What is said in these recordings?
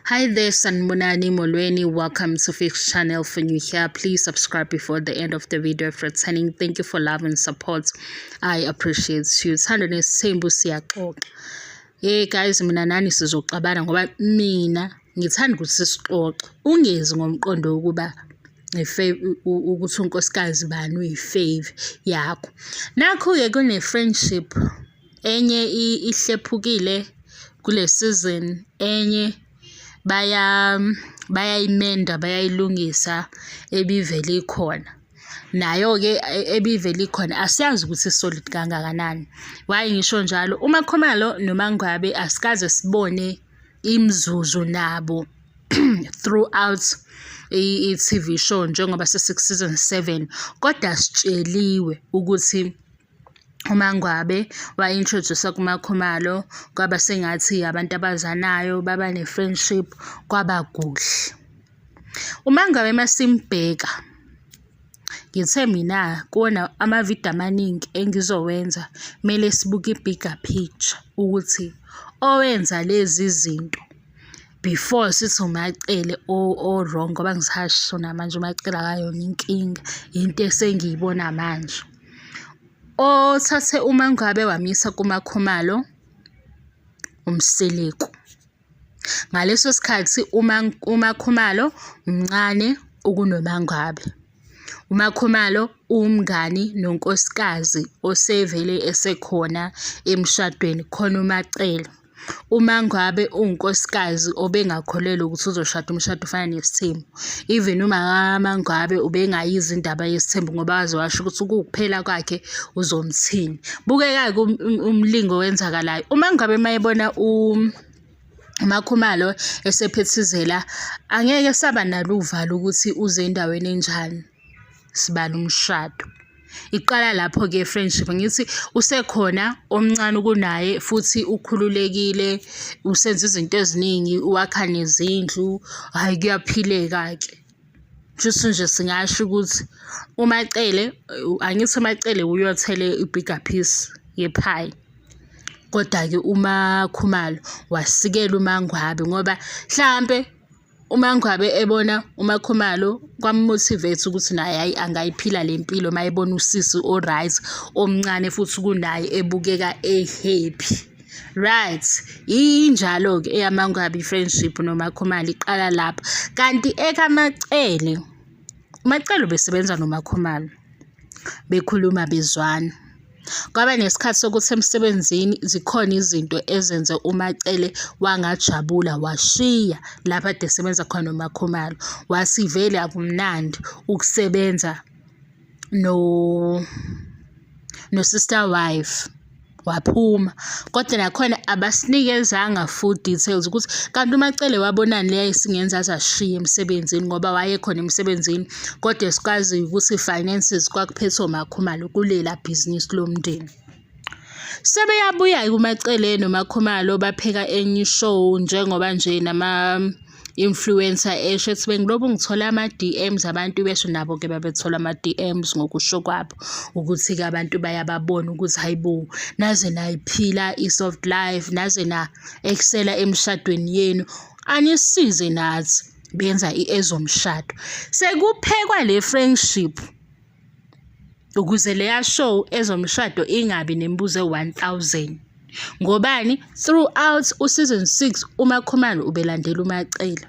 Hi there, Sanibonani Molweni. Welcome to Fix Channel. For new here, please subscribe before the end of the video. If returning, thank you for love and support. I appreciate you. Thando nesithembu siyaxoxa. Hey guys, mina nani sizoxabana ngoba mina ngithanda ukuthi sixoxe. Ungezi ngomqondo wokuba ukuthi unkosikazi bani uyi-fave yakho. Nakhu-ke kune-friendship enye ihlephukile kule season, enye bayayimenda bayayilungisa ebivele ikhona. Nayo-ke ebivele ikhona asiyazi ukuthi i-solid kangakanani. Why ngisho njalo? UMaKhumalo noMaNgwabe asikaze sibone imizuzu nabo throughout i-T_V show njengoba sesiku-season 7, kodwa sitsheliwe ukuthi uMaNgwabe wa-introduce-wa kuMaKhumalo, kwaba sengathi abantu abazanayo, baba ne-friendship, kwaba kuhle. UMaNgwabe masimbheka, ngithe mina kuwona amavidiyo amaningi engizowenza kumele sibuke i-bigger picture ukuthi owenza lezi zinto before sithi uMaCele o-wrong ngoba ngisasho namanje uMaCele akayona inkinga, into esengiyibona manje. Othathe uMaNgwabe wamyisa kuMaKhumalo, uMseleku. Ngaleso sikhathi uMaKhumalo mncane ukunoMaNgwabe. UMaKhumalo uwumngani nonkosikazi osevele esekhona emshadweni khona uMaCele. UMaNgwabe uwunkosikazi obengakholelwa ukuthi uzoshada umshado ofana nesithembu. Even uMaNgwabe ubengayizwa indaba yesithembu ngoba waze washo ukuthi kuwukuphela kwakhe uzomthini. Bukeka-ke umlingo owenzakalayo. UMaNgwabe uma ebona uMaKhumalo esephithizela, angeke esaba nalo uvalo ukuthi uze endaweni enjani, sibala umshado. Iqala lapho-ke friendship, ngithi usekhona omncane kunaye futhi ukhululekile, usenza izinto eziningi, wakha nezindlu, hhayi kuyaphileka-ke. Shuthi nje singasho ukuthi uMaCele, angithi uMaCele uye othele i-bigger piece yephayi. Kodwa-ke uMaKhumalo wasikela uMaNgwabe ngoba hlampe uMaNgwabe ebona uMaKhumalo kwamu-motivate ukuthi naye hhayi angayiphila le mpilo uma ebona usisi o-right, omncane futhi kunaye ebukeka e-happy. Right, injalo-ke eyaMaNgwabe i-friendship noMaKhumalo iqala lapho. Kanti ekaMaCele, uMaCele ubesebenza noMaKhumalo, bekhuluma bezwana. Kwaba nesikhathi sokuthi emsebenzini zikhona izinto ezenze uMaCele wangajabula washiya lapho ade esebenza khona noMaKhumalo. Wathi vele akumnandi ukusebenza no-sister wife, waphuma. Kodwa nakhona abasinikezanga full details ukuthi kanti uMaCele wabonani le eyayisingenza aze ashiye emsebenzini ngoba wayekhona emsebenzini, kodwa esikwaziyo ukuthi finances kwakuphethe oMaKhumalo kulela bhizinisi lomndeni. Sebeyabuya-ke uMaCele noMaKhumalo bapheka enye i-show njengoba nje nama-influencer esho ethi bengilokhu ngithola ama-D_Ms abantu besho nabo-ke babethola ama-D_Ms ngokusho kwabo ukuthi-ke abantu bayababona ukuthi hhayi bo, naze nayiphila i-soft life, naze na-excel-a emshadweni yenu, anisisize nathi, benza ezomshado. Sekuphekwa le friendship ukuze leya show ezomshado ingabi nemibuzo ewu-one thousand. Ngobani? Throughout u-season 6 uMaKhumalo ubelandela uMaCele.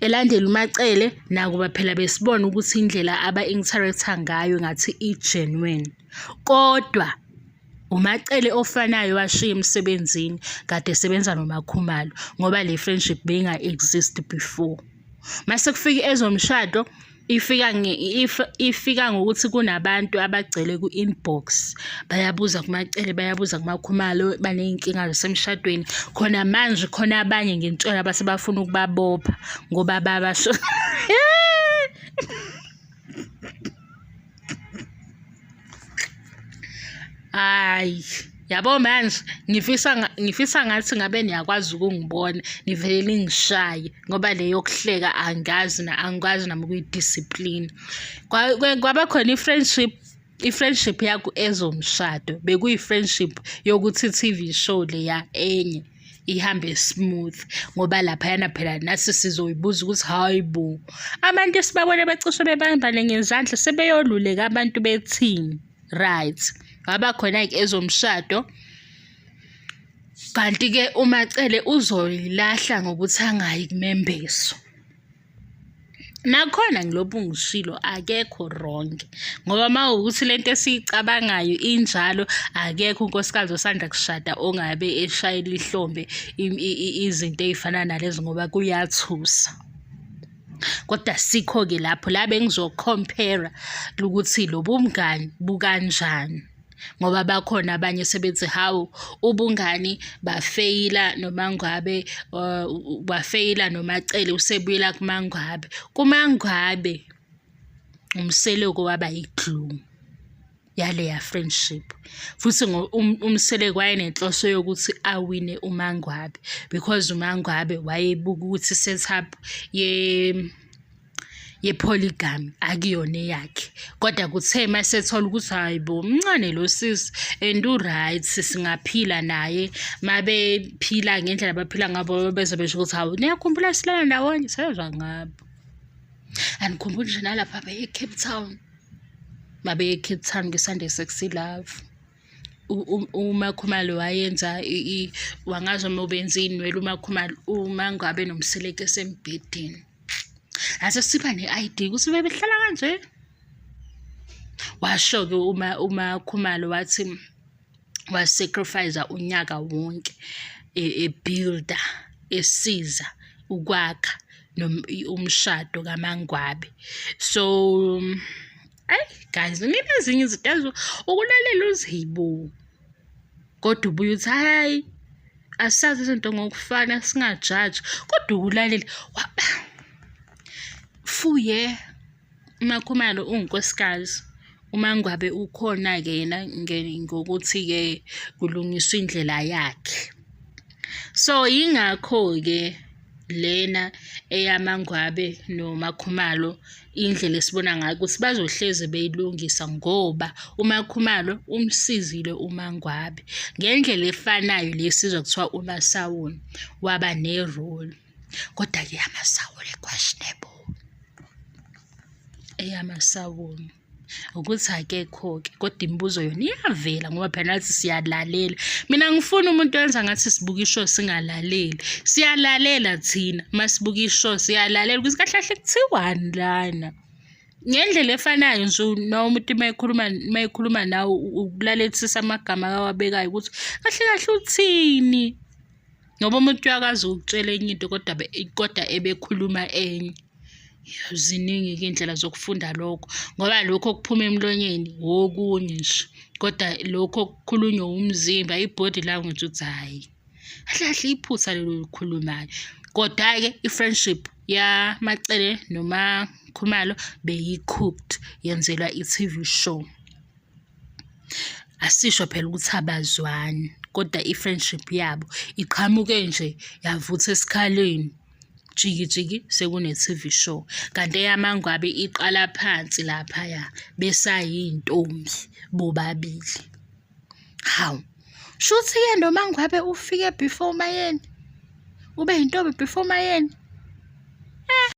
Elandela uMaCele nakuba phela besibona ukuthi indlela aba-interact-a ngayo ngathi i-genuine. Kodwa uMaCele ofanayo washiya emsebenzini kade esebenza noMaKhumalo ngoba le friendship beyinga-exist before. Mase kufika ezomshado ifika ngokuthi kunabantu abagcwele ku-inbox, bayabuza kuMaCele, bayabuza kuMaKhumalo, baney'nkinga zasemshadweni. Khona manje khona abanye ngintshela abase bafuna ukubabopha ngoba babasho Hhayi, yabo manje ngifisa ngathi ngabe niyakwazi ukungibona nivele ningishaye ngoba le yokuhleka angazi angikwazi nami ukuyi-discipline. Kwaba khona i-friendship, i-friendship yaku ezomshado bekuyi-friendship yokuthi i-T_V show leya enye. Ihambe smooth ngoba laphayana phela nathi sizoyibuza ukuthi hayi bo, abantu esibabone becishe bebambane ngezandla sebeyoluleka abantu bethini. Right. Waba khona-ke ezomshado. Kanti-ke uMaCele uzoyilahla ngokuthi angayi kumembeso. Nakhona ngilokhu ngishilo akekho wrong ngoba uma kuwukuthi le nto esiyicabangayo injalo akekho unkosikazi osanda kushada ongabe eshayela ihlombe izinto ey'fana nalezo ngoba kuyathusa. Kodwa asikho-ke lapho la bengizokhompera ukuthi lobu mngani bukanjani. Ngoba bakhona abanye sebethi hawu ubungani bafeyila noMangwabe bafeyila noMaCele usebuyela kuMangwabe. KuMangwabe uMseleku waba yi-glue yaleya friendship futhi uMseleku wayenenhloso yokuthi awine uMangwabe because uMangwabe wayebuka ukuthi i-set up ye-polygamy akuyona eyakhe. Kodwa kuthe uma esethola ukuthi hhayi bo mncane lo sisi and u-right singaphila naye, uma bephila ngendlela abaphila ngabo beze besho ukuthi hawu niyakhumbula silala ndawonye, sezwa ngabo. Anikhumbuli nje nalapha beye e-Cape Town, uma beye e-Cape Town nge-Sunday Sexy Love. UMakhumalo wayenza wangazi noma ubenza iy'nwele uMakhumalo uma ngabe noMseleku esembhedeni. Ase sipha ne-ID ukuthi bebehlala kanje. Washo-ke uma uMakhumalo wathi wa-sacrifice unyaka wonke e-builder esiza ukwakha umshado kaMangwabe. So, ayi guys, nginezinye izinto yazi ukulalela uze hayibo. Kodwa ubuye uthi hhayi asazi izinto ngokufana singajaji kodwa ukulalela fuye uMakhumalo uwunkosikazi uMangwabe ukhona-ke yena ngokuthi-ke kulungiswa indlela yakhe. So yingakho-ke lena eyaMangwabe noMakhumalo indlela esibona ngayo ukuthi bazohlezi beyilungisa ngoba uMakhumalo umsizile uMangwabe ngendlela efanayo le sizwa kuthiwa uMasawule waba ne-role. Kodwa-ke amasawule questionable, eyamasawule. Ukuthi akekho-ke kodwa imibuzo yona iyavela ngoba phela nathi siyalalela. Mina ngifuna umuntu oyenza ngathi sibuka ishow singalaleli. Siyalalela thina uma sibuka ishow siyalalela ukuthi kahle kahle kuthiwani lana. Ngendlela efanayo nje noma umuntu uma ekhuluma uma ekhuluma nawe ukulalelisisa amagama akawabekayo ukuthi kahle kahle uthini. Ngoba umuntu uyakwazi ukukutshela enye into kodwa kodwa ebekhuluma enye. Ziningi-ke iy'ndlela zokufunda lokho ngoba lokhu okuphuma emlonyeni okunye nje kodwa lokhu okukhulunywa umzimba, i-body language uthi hhayi, kahle kahle iphutha leli olikhulumayo. Kodwa-ke i-friendship yaMaCele noMaKhumalo beyi-cooked, yenzelwa i-T_V show. Asisho phela ukuthi abazwani kodwa i-friendship yabo iqhamuke nje yavutha esikhaleni. Jiki jiki sekune-T_V show. Kanti eyaMangwabe iqala phansi laphaya besayiy'ntombi bobabili. Hawu, shuthi-ke noMangwabe ufike before uMaYeni? Ube yintombi before uMaYeni?